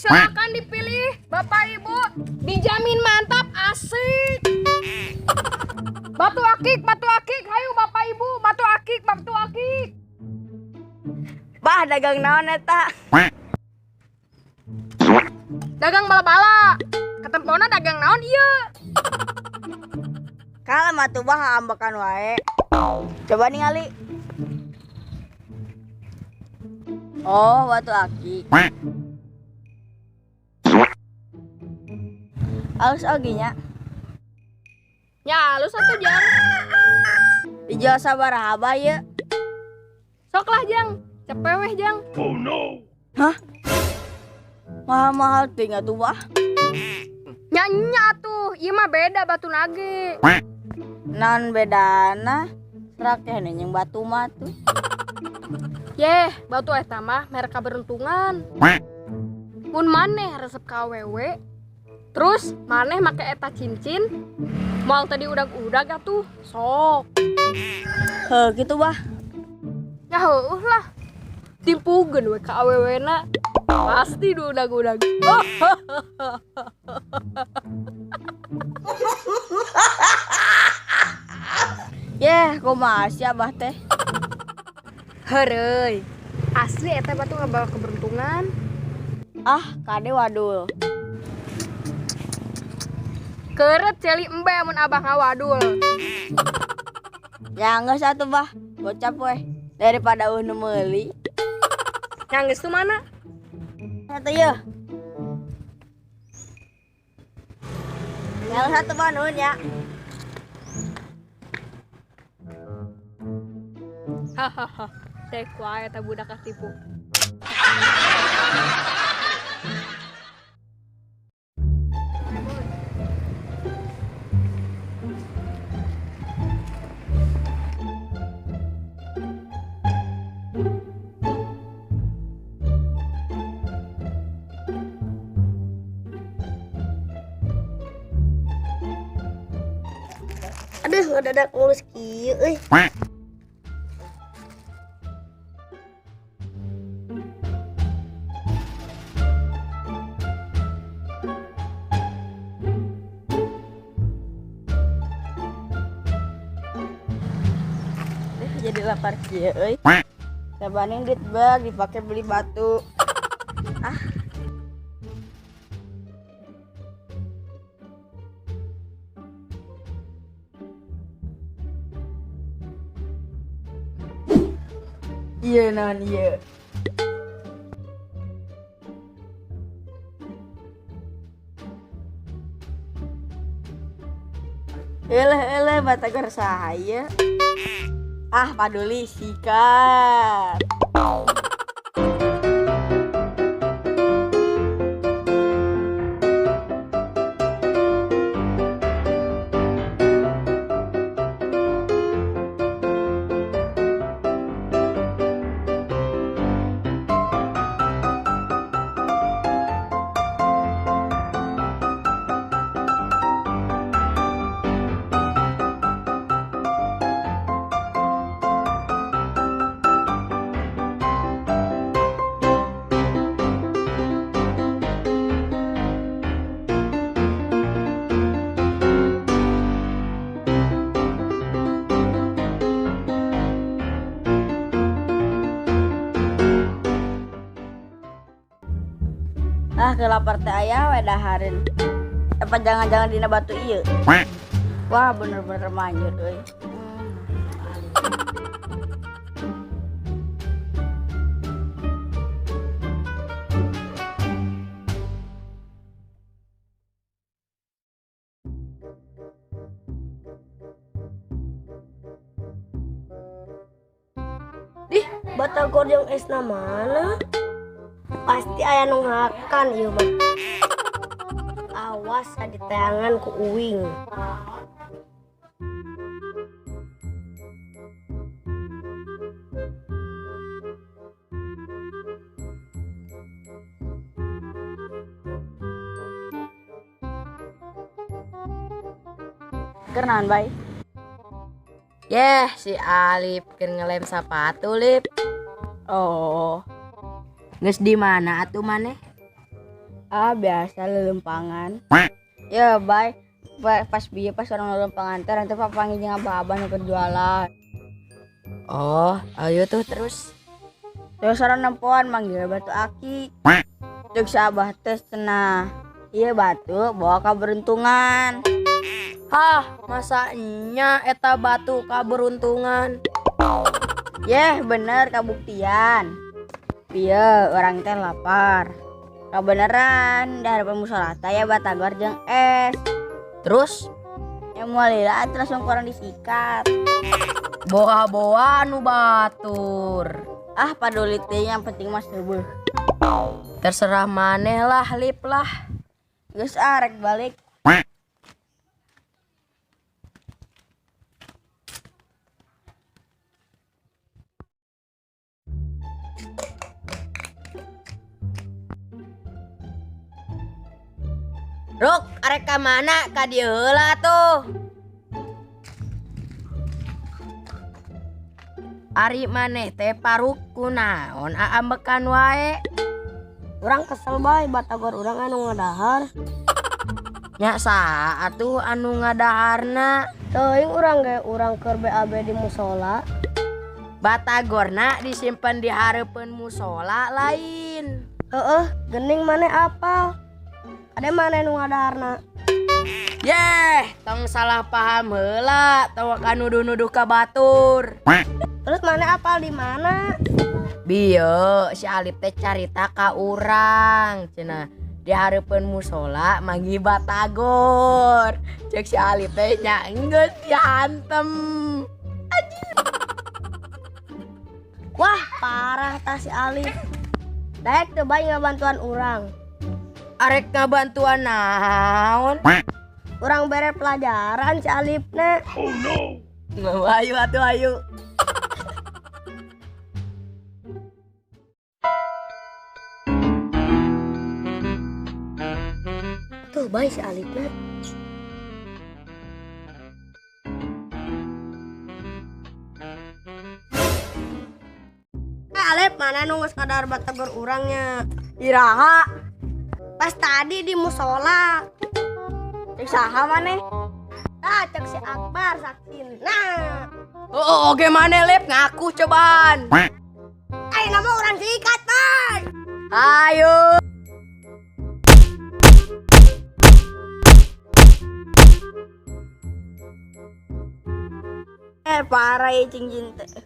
Silakan dipilih, Bapak Ibu. Dijamin mantap, asik. Batu akik, hayu Bapak Ibu, batu akik, batu akik. Bah, dagang naon eta? Dagang bala-bala. Ketempona dagang naon ieu? Kalem atuh bah ambekan wae. Coba ningali. Oh, batu akik. Alus oge nya. Ya, alus atuh, Jang. Dijual sabaraha bah ieu? Sok lah, Jang. Cepeweh, Jang. Oh no. Hah? Mahal-mahal teuing atuh bah. Nya nya atuh, ieu mah beda batu nage. Naon bedana? Serak teh jeung batu mah tuh. Yeh, batu eta mah merek kaberuntungan. Mun maneh resep ka awewe, terus maneh make eta cincin, moal teu diudag-udag atuh, sok. Heuh kitu bah. Ya heueuh lah. Timpugeun we ka awewena, pasti diudag-udag. Yeh, kumaha sih abah teh? Heureuy. Asli eta batu ngabawa keberuntungan. Ah, kade wadul. Keureut ceuli embe mun abah ngawadul. Ya geus atuh bah, gocap weh daripada eueuh nu meuli. Yang geus tuh mana? Satu yeuh. Yang satu bah nuhun ya. Hahaha. Teh kuae eta budak katipu. Aduh, ngedadak ngurus kieu euy. Duh, jadi lapar kieu euy. Sabaning duit bag dipake beli batu. Ah. Iya naon ieu. Eleh eleh batagor saya. Ah, paduli sikat. Ah, kelapar teh aya we dahareun. Apa jangan-jangan dina batu ieu? Wah, bener-bener manjur euy. Dih, batagor jeung esna mana? Pasti aya nu ngakan ieu mah. Awas adi teangan ku uing. Kenaon bae? Yeh, si Alip keur ngelem sapatu, Lip. Oh. Geus di mana atuh maneh? Ah, biasa lelempangan. Ya, bye. Pas bieu pas orang lelempangan teh urang teh papanggih jeung abah-abah nu keur jualan. Oh, ayo tuh terus. Terus orang nempoan manggil batu akik. Cek si abah teh cenah. Iya batu bawa keberuntungan. Hah, masa nya eta batu keberuntungan? Yeh, bener kabuktian. Iya, orang teh lapar. Kebeneran, di hadapan musola teh ya batagor jeung es. Terus? Ya moal lila atuh langsung kurang disikat. Boa-boa nu batur. Ah, paduli teh yang penting mah seueuh. Terserah maneh lah, Lip lah. Geus ah, rek balik. Ruk, arek ka mana? Ka dieu heula tuh. Ari maneh teh paruk kunaon aambekan wae. Urang kesel bae batagor urang anu ngadahar. Nya saha atuh anu ngadaharna? Teuing urang ge urang keur BAB di musola. Batagorna disimpen di hareupeun musola lain. Heeh, geuning maneh apal. Ade maneh nu ngadaharna? Yeh, tong salah paham heula, tong ka nuduh-nuduh ka batur. Terus maneh apal di mana? Bieu si Alip teh carita ka urang cenah di hareupeun musola manggih batagor. Cek si Alip teh nya enggeus dihantem. Wah, parah tah si Alip. Daek teu bae ngabantuan urang. Arek ngabantuan naon? Urang bere pelajaran si Alipna. Oh no. Ayo atuh ayo. Tuh bae si Alipna. Alip mana nu geus kadar batagor urangnya? Iraha. Pas tadi di musola. Cek saha maneh? Tah cek si Akbar saksina. Oh, oke maneh Lip ngaku cobaan. Ayeuna mah urang sikat, Bay. Ayo. Parah ya cincin teh.